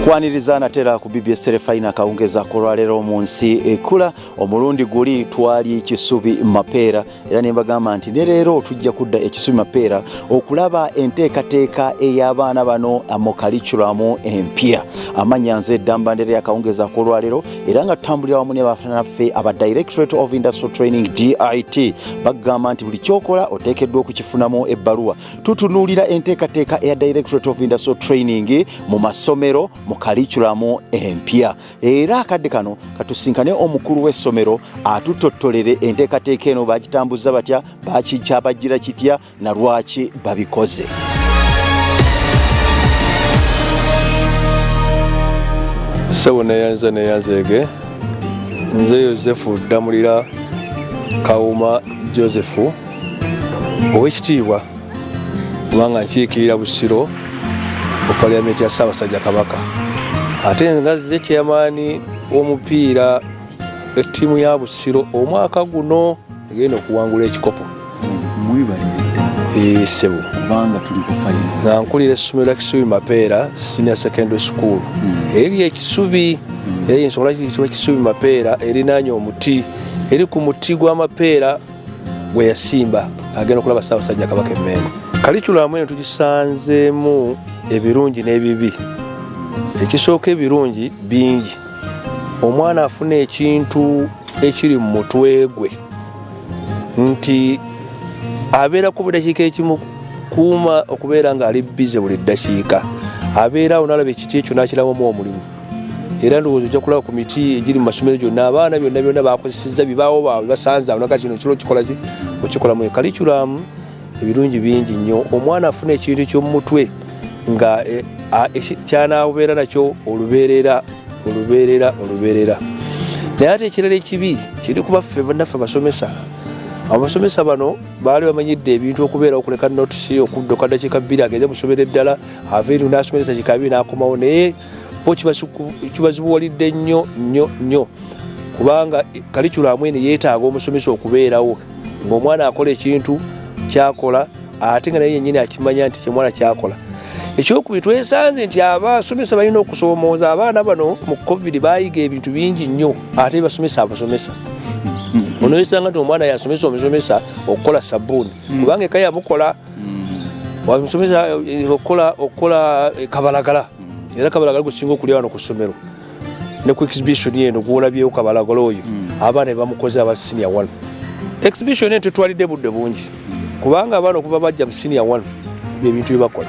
Nkwaniriza natera ku BBS Terefayina akawungeezi ak'olwaleero mu nsi ekula. Omulundi guli twali Kisubi Mapeera, era ne mbagamba nti ne leero tujja kudda e Kisubi Mapeera okulaba enteekateeka ey'abaana bano mu kaliculamu empya. Amannya nze Ddambandere y'akawungeezi ak'olwaleero, era nga tutambulira wamu ne bannaffe aba Directorate of Industrial Training, DIT. Bagamba nti buli kyokola oteekeddwa okukifunamu ebbaluwa. Tutunuulira enteekateeka eya Directorate of Industrial Training mu masomero mu kaliculamu empya, era akadde kano katusinkane omukulu w'essomero atutottolere enteekateeka eno bagitambuza batya, bakikyabagira kitya, na lwaki babikoze. Ssebo, neyanza neyanzeege. Nze Yosefu Ddamulira Kawuma Joseph, owekitiibwa, kubanga nkiikirira Busiro mu Paliyamenti ya Ssaabasajja Kabaka, ate nga nze chairman w'omupiira ettiimu ya Busiro omwaka guno egenda okuwangula ekikopo. Mwebalire. Ssebo. Kubanga tuli ku final. Nga nkulira essomero lya Kisubi Mapeera Senior Secondary School eri Ekisubi, era ensonga lwaki kiyitibwa Kisubi Mapeera, erinaanye omuti, eri ku muti gw'amapeera gwe yasimba agenda okulaba Ssaabasajja Kabaka Emmengo. Kaliculamu eno tugisanzeemu ebirungi n'ebibi. Ekisooka, ebirungi bingi. Omwana afuna ekintu ekiri mu mutwe gwe nti abeera ku buli dakiika ekimukuuma okubeera ng'ali busy. Buli ddakiika abeera awo n'alaba ekiti ekyo n'akirabamu omulimu. Era ndowooza ojja kulaba ku miti egiri mu masomero gyonna, abaana byonna byonna bakozesezza bibaawo baabwe basanze awo nakati kino kiro kikola ki okikolamu kaliculamu. Ebirungi bingi nnyo. Omwana afuna ekintu eky'omumutwe nga kyanaabeera nakyo olubeerera, olubeerera, olubeerera. Naye ate ekirala ekibi kiri kuba ffe bannaffe abasomesa. Abasomesa bano baali bamanyidde ebintu okubeera okuleka notisi, okudduka dakiika 2 agende musomero eddala, ava eri n'asomera dakiika 2 n'akomawo. Naye bo kibazibuwalidde nnyo nnyo nnyo, kubanga kaliculamu eno yeetaaga omusomesa okubeerawo ng'omwana akola ekintu kyakola, ate nga naye yennyini akimanya nti kyemwana kyakola. Ekyokubiri, twesanze nti abasomesa balina okusoomooza abaana bano. Mu COVID bayiga ebintu bingi nnyo, ate basomesa abasomesa onoyesanga nti omwana yasomesa omusomesa okukola sabbuuni, kubanga eka yamukola wamusomesa okukola kabalagala. Era kabalagala gusinga okulya wano ku ssomero ne ku exhibition eno gwolabyewo kabalagala oyo, abaana bebamukoze aba senior one. Exhibition eno tetwalidde budde bungi, kubanga abaana okuva bajja mu senior one byebintu byebakola.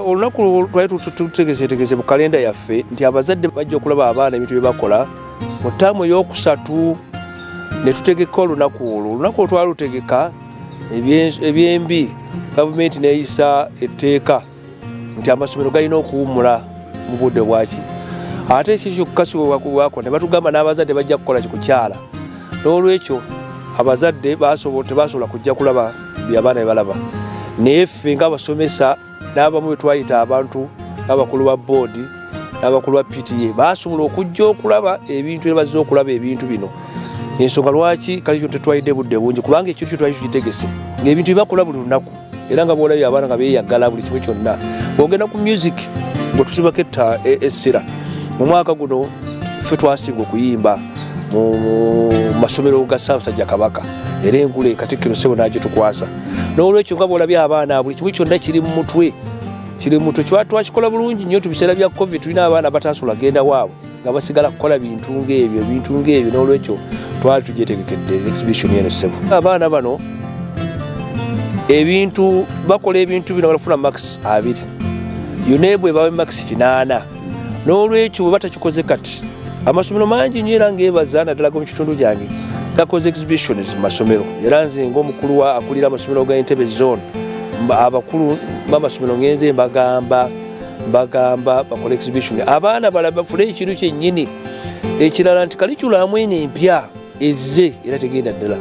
Olunaku twali tutegesetegese mu kalenda yaffe nti abazadde bajja okulaba abaana ebintu byebakola mu ttaamu eyokusatu, ne tutegeka olunaku olwo. Olunaku olwo twalutegeka, ebyembi gavumenti neyisa etteeka nti amasomero galina okuwummula mu budde bwaki. Ate ekyo kyokka si wako, ne batugamba n'abazadde bajja kukola kikukyala. N'olwekyo abazadde tebasobola kujja kulaba byabaana bye balaba, naye ffe ng'abasomesa n'abamu bwe twayita abantu ng'abakulu ba boodi n'abakulu ba PTA basobola okujja okulaba ebintu, era bazze okulaba ebintu bino. Ensonga lwaki kale kyo tetwalidde budde bungi, kubanga ekintu kyo twali tukitegese ng'ebintu byebakola buli lunaku, era nga bwolabye abaana nga beeyagala buli kimu kyonna. Bw'ogenda ku music bwe tusibako essira, mu mwaka guno ffe twasinga okuyimba mu masomero ga Ssaabasajja Kabaka, era engule Katikkiro ssebo n'agitukwasa. N'olwekyo nga bwolabye abaana, buli kimu kyonna kiri mu mutwe, kiri mu mutwe. Twakikola bulungi nnyo. Mu biseera bya COVID tulina abaana abatasobola genda waabwe nga basigala kukola bintu ng'ebyo, bintu ng'ebyo. N'olwekyo twali tugyetegekedde exhibition eno, ssebo. Abaana bano ebintu bakola, ebintu bino balafuna marks 20, UNEB ebawe marks 80. N'olwekyo bwe batakikoze kati, amasomero mangi nnyo, era ngeebaza naddala mu kitundu kyange, gakoze exhibitions mu masomero. Era nze ng'omukulu wa akulira amasomero ga Entebbe Zone, abakulu b'amasomero ngenze mbagamba, mbagamba bakole exhibition, abaana bafune ekintu kyennyini. Ekirala nti kaliculamu eno empya ezze era tegenda ddala.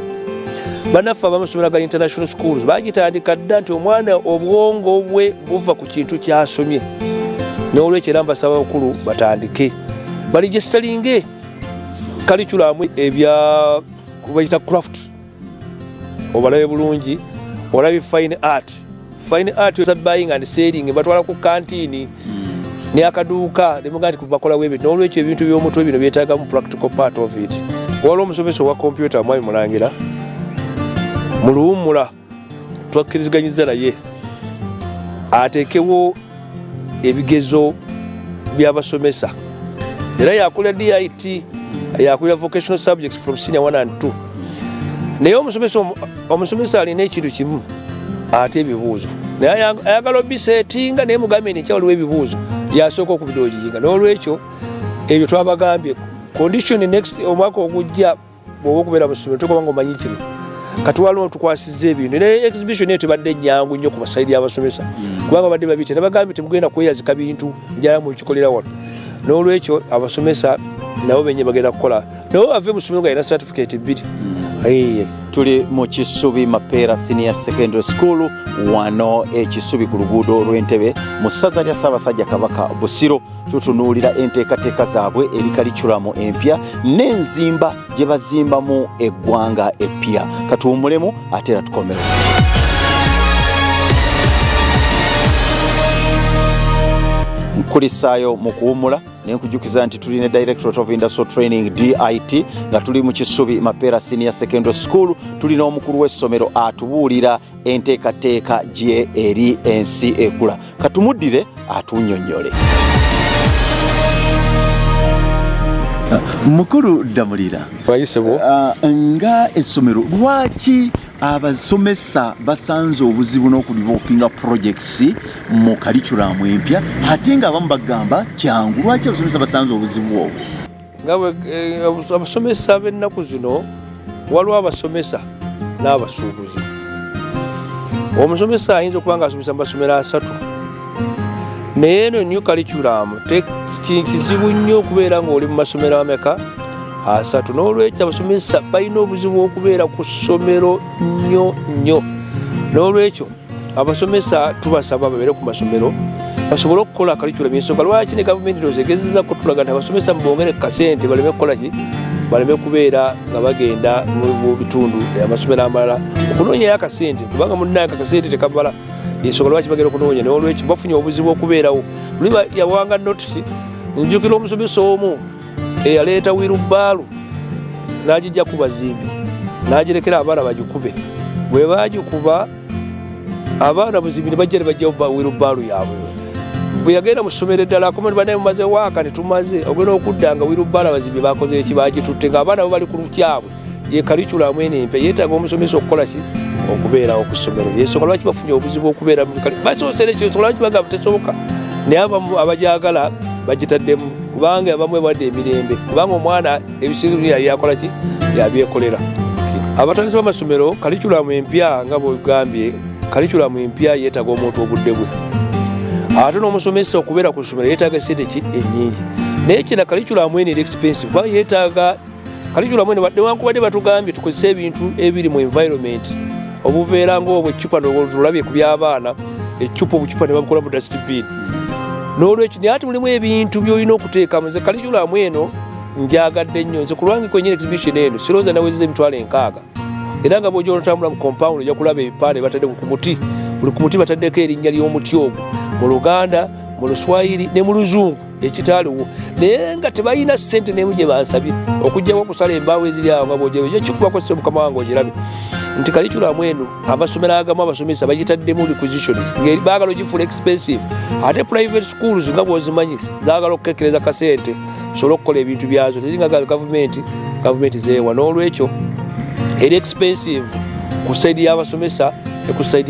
Bannaffe abamasomero ga international schools bagitandika dda nti omwana obwongo bwe buva ku kintu kyasomye. N'olwekyo era mbasaba bakulu batandike baregisteringe kaliculamu ebya bayita craft, obalabe bulungi, olabe fine art. Fine art za buying and selling, batwala ku kantiini. Ne akaduuka nemugaa nti bakolawo ebintu. N'olwekyo ebintu by'omutwe bino byetaagamu practical part of it. Waliwo omusomesa owa kompyuta, mwami Mulangira, mu luwummula twakkiriziganyizza naye ateekewo ebigezo by'abasomesa, era yakulira DIT, yakulira vocational subjects from senior 1 and 2. Naye omusomesa alina ekintu kimu, ate ebibuuzo, naye ayagala obisetinga, naye mugambye nti waliwo ebibuuzo yasooka okubidojinga. N'olwekyo ebyo twabagambye condition next omwaka ogujja bwoba okubeera mu ssomero tokuba nga omanyi kino. Kati waliwo tukwasizza ebintu, naye exhibition eyo tebadde nyangu nnyo ku ba side y'abasomesa, kubanga badde babite nabagambye temugenda kweyazika bintu njala mukikolera wano. N'olwekyo abasomesa nabo benye bagenda kukola, nabo bave mu ssomero nga alina certificate 2. Aye. Tuli mu Kisubi Mapeera Senior Secondary School wano e Kisubi ku luguudo lw'Entebe mu ssaza lya Ssaabasajja Kabaka Busiro. Tutunuulira enteekateeka zaabwe eri curriculum empya n'enzimba gye bazimbamu eggwanga eppya. Katuwummulemu ate era tukomewo. Nkulisaayo mu kuwummula, naye nkujjukiza nti tuli ne Directorate of Industrial Training, DIT, nga tuli mu Kisubi Mapeera Senior Secondary School. Tulina omukulu w'essomero atubuulira enteekateeka gye eri ensi ekula. Katumuddire atunnyonnyole. Mukulu Ddamulira. Wayisebwo. Nga essomero, lwaki abasomesa basanze obuzibu n'okudevelopinga projects mu curriculum empya, ate nga abamu bagamba kyangu? Lwaki abasomesa basanze obuzibu obwo? Nga abasomesa b'ennaku zino, waliwo abasomesa n'abasuubuzi. Omusomesa ayinza okuba nga asomesa mu masomero 3, naye eno new curriculum kizibu nnyo okubeera ng'oli mu masomero ameka? 3. N'olwekyo abasomesa balina obuzibu okubeera ku ssomero nnyo nnyo. N'olwekyo abasomesa tubasaba babeere ku masomero basobole okukola curriculum. Ensonga lwaki ne gavumenti ndowooza egezezaako tulaga nti abasomesa mubongere ku kasente, baleme kukola ki, baleme kubeera nga bagenda mu bitundu amasomero amalala okunoonyayo akasente, kubanga munnange akasente tekamala. Ensonga lwaki bagenda okunoonya. N'olwekyo bafunye obuzibu okubeerawo. Luli yawanga notisi. Njukira omusomesa omu eyaleeta wheelbarrow n'agijja ku bazimbi n'agirekera abaana bagikube. Bwe bagikuba abaana buzimbi ne bajja ne bajjawo wheelbarrow yaabwe. Bwe yagenda mu ssomero eddala akoma ne bannaye, mumaze waaka? Ne tumaze. Ogenda okudda nga wheelbarrow abazimbi bakoze eki? Bagitutte, ng'abaana bo bali ku lukyabwe. Ye curriculum eno empya yeetaaga omusomesa okukola ki? Okubeerawo ku ssomero. Yensonga lwaki bafunye obuzibu okubeera mu bikali basoosera ekyo. Ensonga lwaki bagamba tesoboka, naye abamu abagyagala bagitaddemu, kubanga abamu ewadde emirembe, kubanga omwana ebisinga yali yakola ki? Yabyekolera. Abatandisi b'amasomero, curriculum empya nga bwegambye, curriculum empya yeetaaga omuntu obudde bwe, ate n'omusomesa okubeera ku ssomero yeetaaga sente ki? Ennyingi. Naye kina curriculum eno eri expensive, kubanga yeetaaga curriculum eno. Newankubadde batugambye tukozese ebintu ebiri mu environment, obuveera ngaobwo eccupa tulabye ku by'abaana, eccupa, obucupa ne babukola mu dustbin. N'olwekyo naye ate mulimu ebintu by'olina okuteekamu. Nze curriculum eno njagadde nnyo. Nze ku lwange kwenyini exhibition eno sirowooza nawezeza 60,000, era nga bw'ojja otambula mu compound ojja kulaba ebipande batadde ku muti. Buli ku muti bataddeko erinnya ly'omuti ogwo mu Luganda, mu Luswayiri ne mu Luzungu, ekitaaliwo. Naye nga tebalina ssente n'emu gye bansabye okugjawo okusala embaawo eziri awo. Nga bw'ojja ojja kikubako sse mukama wange ogirabe nti curriculum eno amasomero agamu abasomesa bagitaddemu requisitions, baagala ogifuula expensive. Ate private schools nga bw'ozimanyi zaagala okukekereza kasente sobole okukola ebintu byazo, tezinga gavumenti. Gavumenti zeewa. N'olwekyo eri expensive ku side y'abasomesa ne ku side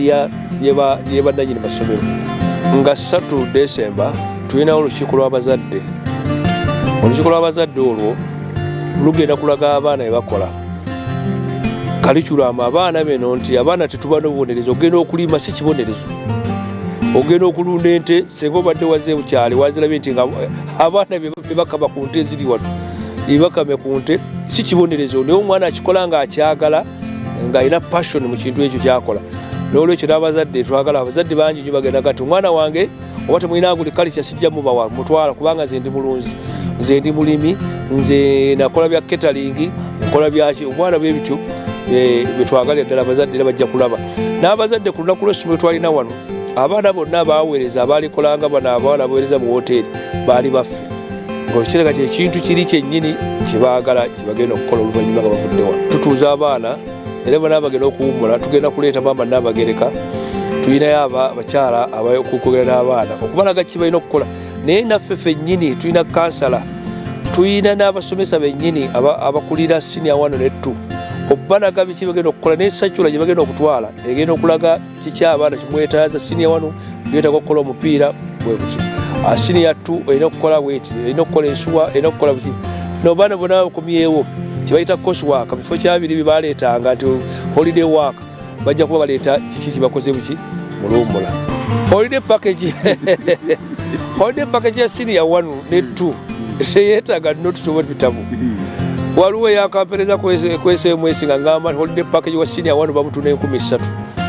y'ebannanyini masomero. Nga 3 Desemba tulinawo olukiiko lw'abazadde. Olukiiko lw'abazadde olwo lugenda kulaga abaana bye bakola curriculum, abaana beno, nti abaana tetuba n'obubonerezo. Ogenda okulima si kibonerezo, ogenda okulunda ente, senga obadde waze bukyali wazirabye nti nga abaana bebakama ku nte eziri wano, ebakame ku nte si kibonerezo, naye omwana akikola ng'akyagala, ng'alina passion mu kintu ekyo kyakola. N'olwekyo n'abazadde twagala, abazadde bangi nnyo bagenda gati omwana wange oba temulina agriculture sijja mubawa mutwala, kubanga nze ndi mulunzi, nze ndi mulimi, nze nakola bya catering, nkola byaki. Omwana bwe bityo betwagalira ddala abazadde era bajja kulaba n'abazadde ku lunaku lw'essomero twalina wano. Abaana bonna baweereza abaalikolanga bano abaana baweereza mu woteeri baali baffe, ng'okireka nti ekintu kiri kyennyini kyebaagala kyebagenda okukola oluvannyuma nga bavudde wano. Tutuuza abaana era bana bagenda okuwummula, tugenda kuleeta maama Nnaabagereka, tulinayo abakyala abakwogera n'abaana okubalaga ki balina okukola. Naye naffe ffennyini tulina kansala, tulina n'abasomesa bennyini abakulira siniya 1 ne 2 okubalaga biki bagenda okukola ne circular gye bagenda okutwala egenda okulaga kiki abaana kimwetaaza. Siniya 1 yeetaaga okukola omupiira bwe buti, siniya 2 erina okukola bweti, erina okukola ensuwa, erina okukola buki. Nobaana bonna bakomyewo kyebayita coursework, bifo kyabiri byebaleetanga nti holiday work, bajja kuba baleeta kiki kyebakoze buki muluwummula. Holiday package, holiday package ya siniya 1 ne 2 teyeetaaga notes oba bitabo. Waliwo eyakampereza ku SMS nga ngamba holiday package wa siniya 1 bamutuna 3000,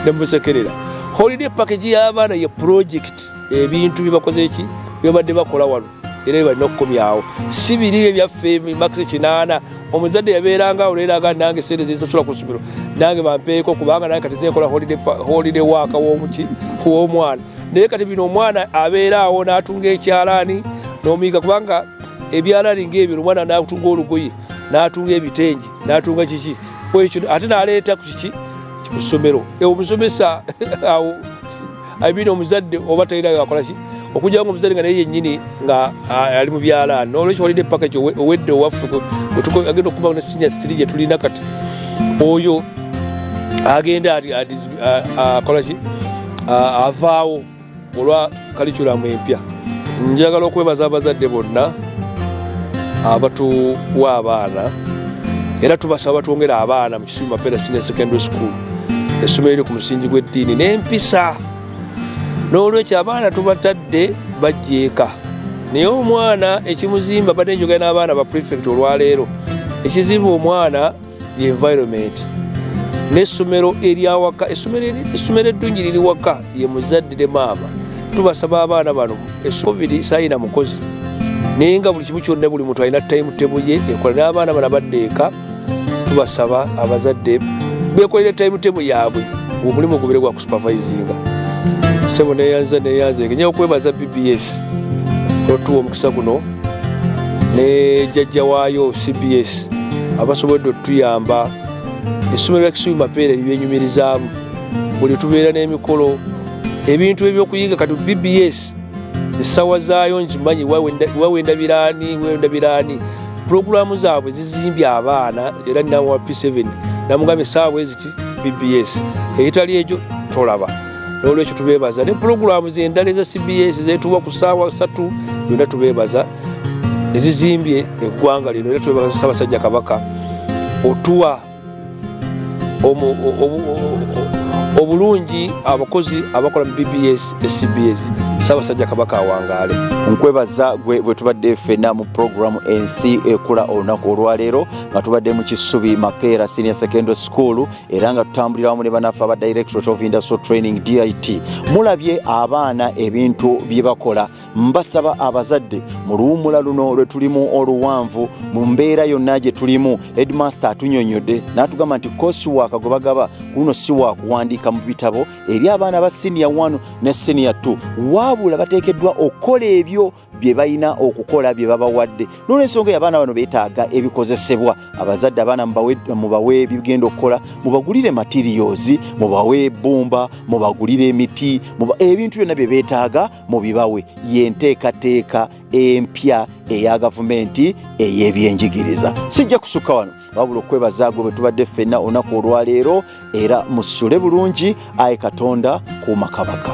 nemusekerera. Holiday package y'abaana ye project, ebintu byebakoze ki byebadde bakola wano era balina okukomyawo, si biri ebyaffe marks 80. Omuzadde yabeeranga awo leeraga nange sente zensasula ku ssomero nange bampeeko, kubanga nange kati zenkola holiday work w'omuki w'omwana. Naye kati bino omwana abeera awo n'atunga ekyalaani n'omuyiga, kubanga ebyalaani ng'ebyo omwana n'atunga olugoye, n'atunga ebitengi, n'atunga kiki ekyo, ate n'aleeta ku kiki ku ssomero. Omusomesa awo, I mean, omuzadde oba talina akola ki okujja nga omuzadde nga naye yennyini nga ali mu byalaani. N'olwekyo holiday package owedde owaffe agenda okuba ne senior 3 gye tulina kati, oyo agenda akola ki avaawo olwa curriculum empya. Njagala okwebaza abazadde bonna abatuwa abaana, era tubasaba batwongere abaana mu Kisubi Mapeera Senior Secondary School, essomero eri ku musingi gw'eddiini n'empisa. N'olwekyo abaana tubatadde bajja eka, naye omwana ekimuzimba, badde njogera n'abaana ba prefect olwaleero, ekizimba omwana ye environment n'essomero eryawaka. Essomero eddungi liri waka, ye muzadde ne maama. Tubasaba abaana bano, covid sayina mukozi, naye nga buli kimu kyonna buli muntu alina time table ye ekola, n'abaana bano abadde eka tubasaba abazadde bekolere time table yaabwe, omulimu gubere gwa kusupervisinga. Sebo, neyanza neyanze nja okwebaza BBS otuwa omukisa guno ne jjajja waayo CBS abasobodde otuyamba. Essomero lya Kisubi Mapeera ebyenyumirizaamu buli tubeera n'emikolo, ebintu ebyokuyiga. Kati BBS essaawa zaayo ngimanyi, wawendabiraani wendabiraani, pulogulaamu zaabwe zizimbye abaana. Era ninawa P7 namugamba essaawa eziti BBS, eyitali egyo tolaba. Nolwekyo tubeebaza ne pulogulaamu zendala eza CBS zetuwa ku ssaawa 3, byonna tubeebaza ezizimbye eggwanga lino. Era twebaza Ssaabasajja Kabaka otuwa obulungi abakozi abakola mu BBS, CBS. Ssaabasajja Kabaka awangaale. Nkwebaza gwe bwe tubadde ffenna mu puroguramu Ensi Ekula olunaku olwaleero, nga tubadde mu Kisubi Mapeera Senior Secondary School, era nga tutambulira wamu ne banaffe aba Directorate of Industrial Training, DIT. Mulabye abaana ebintu bye bakola. Mbasaba abazadde, mu luwummula luno lwe tulimu oluwanvu, mu mbeera yonna gye tulimu, headmaster atunyonyodde n'atugamba nti coursework gwe bagaba kuno si wakuwandiika mu bitabo eri abaana ba senior 1 ne senior 2, wabula bateekeddwa okukola ebyo bye balina okukola bye babawadde. Nolwensonga eyo abaana bano beetaaga ebikozesebwa. Abazadde, abaana mubawe ebigenda okukola, mubagulire materials, mubawe ebbumba, mubagulire emiti, ebintu byonna bye beetaaga mubibawe. Yenteekateeka empya eya gavumenti ey'ebyenjigiriza. Sijja kusukka wano, wabula okwebaza gwe bwe tubadde ffenna olunaku olwaleero, era musule bulungi. Aye Katonda kuuma Kabaka.